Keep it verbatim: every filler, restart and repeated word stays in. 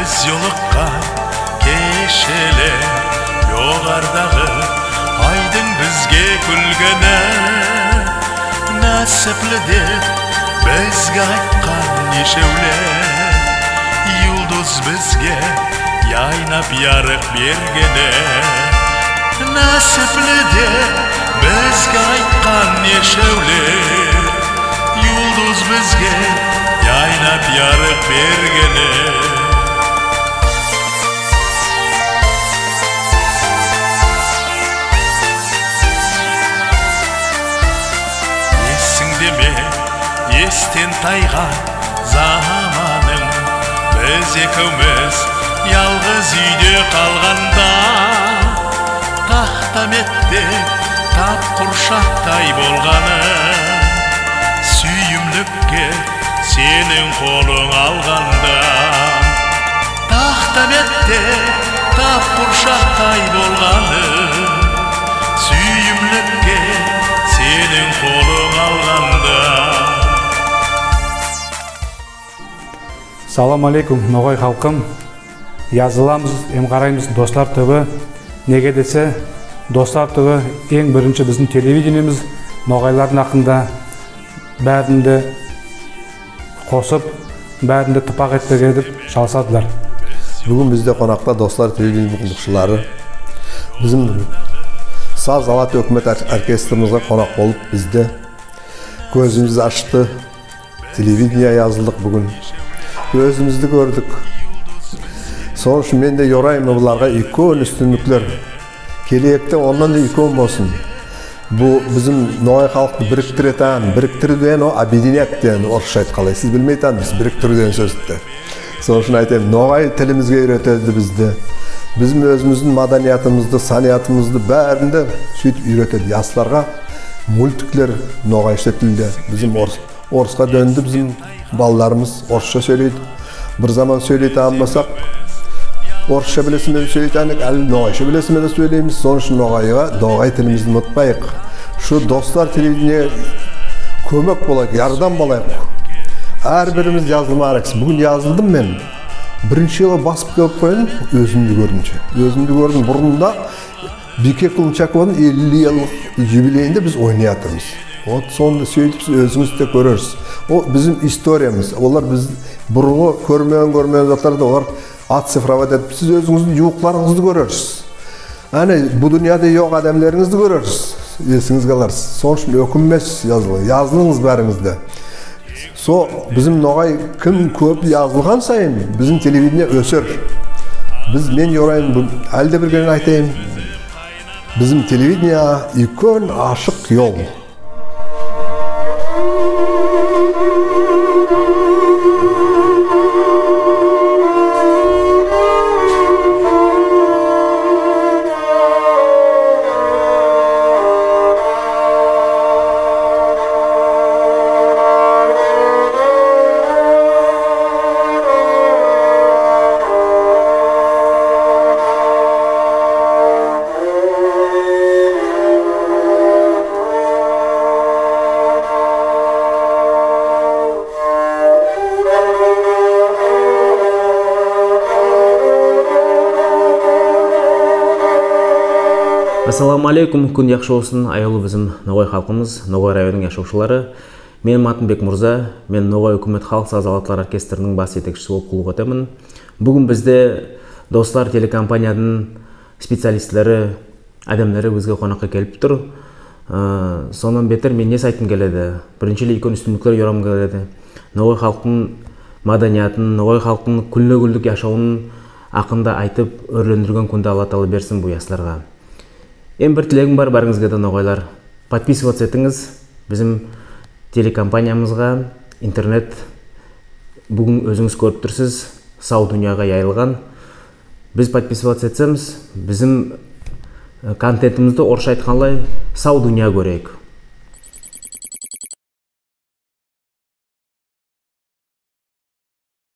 Биз йолыккан кешелер, йогарыдагы айдынъ бизге куьлгени. Насипли деп бизге айткан нешевлер, юлдыз бизге яйнап ярык бергени. Насипли деп бизге айткан нешевлер, юлдыз бизге яйнап ярык бергени. Эсинъде ме эстен тайган заманынъ, биз экевимиз ялгыз уьйде калганда? Тахта бетте тап куршактай болганынъ, суьйимликке сенинъ колынъ алганда. Тахта бетте тап куршактай болганынъ, суьйимликке сенинъ колынъ алганда. Салам алейкум, ногай халкым. Языламыз эм караймыз Достар ТВ. Неге десе, Достар ТВ энъ биринши бизим телевидениемиз, ногайлардынъ акында баьрин де косып, баьрин де тыпак этпеге деп шалысадылар. Буьгуьн бизде конакта Достар телевидение куллыкшылары. Бизим «Саз Алат» оькимет ор-, оркестрымызга конак болып бизде. Коьзимизди ашты. Телевидениеге язылдык буьгуьн. Коьзимизди коьрдик. Сонынъ уьшин мен де йорайман буларга уьйкен уьстинликлер. Келеекте оннан да уьйкен болсын. Бу бизим ногай халкты бириктиретаган, бириктиру деген ол объединять деген орысша айтканлай. Сиз билмейтагансыз бириктиру деген соьзди. Сонынъ уьшин айтайым, ногай тилимизге уьйретеди бизди. Бизим оьзимиздинъ маданиятымызды, саниятымызды баьрин де суьйтип уьйретеди. Ясларга мультиклер ногайша тилде. Бизим орыс, орыска доьнди бизим балаларымыз, орысша соьйлейди. Бир заман соьйлейтаган болсак, орысша билесиз бе деп соьйлейтаган эдик, аьли ногайша билесиз бе деп соьйлеймиз. Сонынъ уьшин ногайга, ногай тилимизди умытпайык. Шу Достар телевидениеге коьмек болайык, ярдам болайык. Аьр биримиз язылмага керекпиз. Буьгуьн язылдым мен. Биринши йылы басып келип койдым, оьзимди коьрдим ше. Оьзимди коьрдим. Бурында Бийке Кулунчаковадынъ элли йыллык юбилейинде биз ойнай ятырмыз. Вот сонда соьйтип сиз оьзинъиз де коьрерсиз. Ол бизим историямыз. Олар биз бурынгы коьрмеген, коьрмеген затларды олар оцифровать этип, сиз оьзинъиздинъ ювыкларынъызды коьрерсиз. Ане, бу дуныяда йок аьдемлеринъизди коьрерсиз. Эсинъизге аларсыз. Сонынъ уьшин оькинмесиз, язылынъ. Язылынъыз баьринъиз де. Со бизим ногай ким коьп язылган сайын, бизим телевидение оьсер. Биз, мен йорайман, бу, аьли де бир кере айтайым. Бизим телевидениеге уьйкен ашык йол. Ассаламу алейкум, куьн яхшы болсын, аявлы бизим ногай халкымыз, Ногай районынынъ яшавшылары. Меним атым Бекмурза, мен Ногай оькимет халк саз алатлар оркестрининъ бас етекшиси болып куллык этемен. Буьгуьн бизде «Достар» телекомпаниядынъ специалистлери, аьдемлери бизге конакка келип тур. Э, соннан бетер мен не айткым келеди? Бириншилей, уьйкен уьстинликлер йорагым келеди. Ногай халктынъ маданиятын, ногай халктынъ куьнле-куьнлик яшавын акында айтып, оьрлендирген куьнди Алла Таала берсин бу ясларга. Эм бир тилегим бар баьринъизге де, ногайлар. Подписываться этинъиз бизим телекомпаниямызга, интернет, буьгуьн оьзинъиз коьрип турсыз, сав дуныяга яйылган. Биз подписываться этсемиз, бизим, э, контентимизди, орысша айтканлай, сав дуныя коьреек.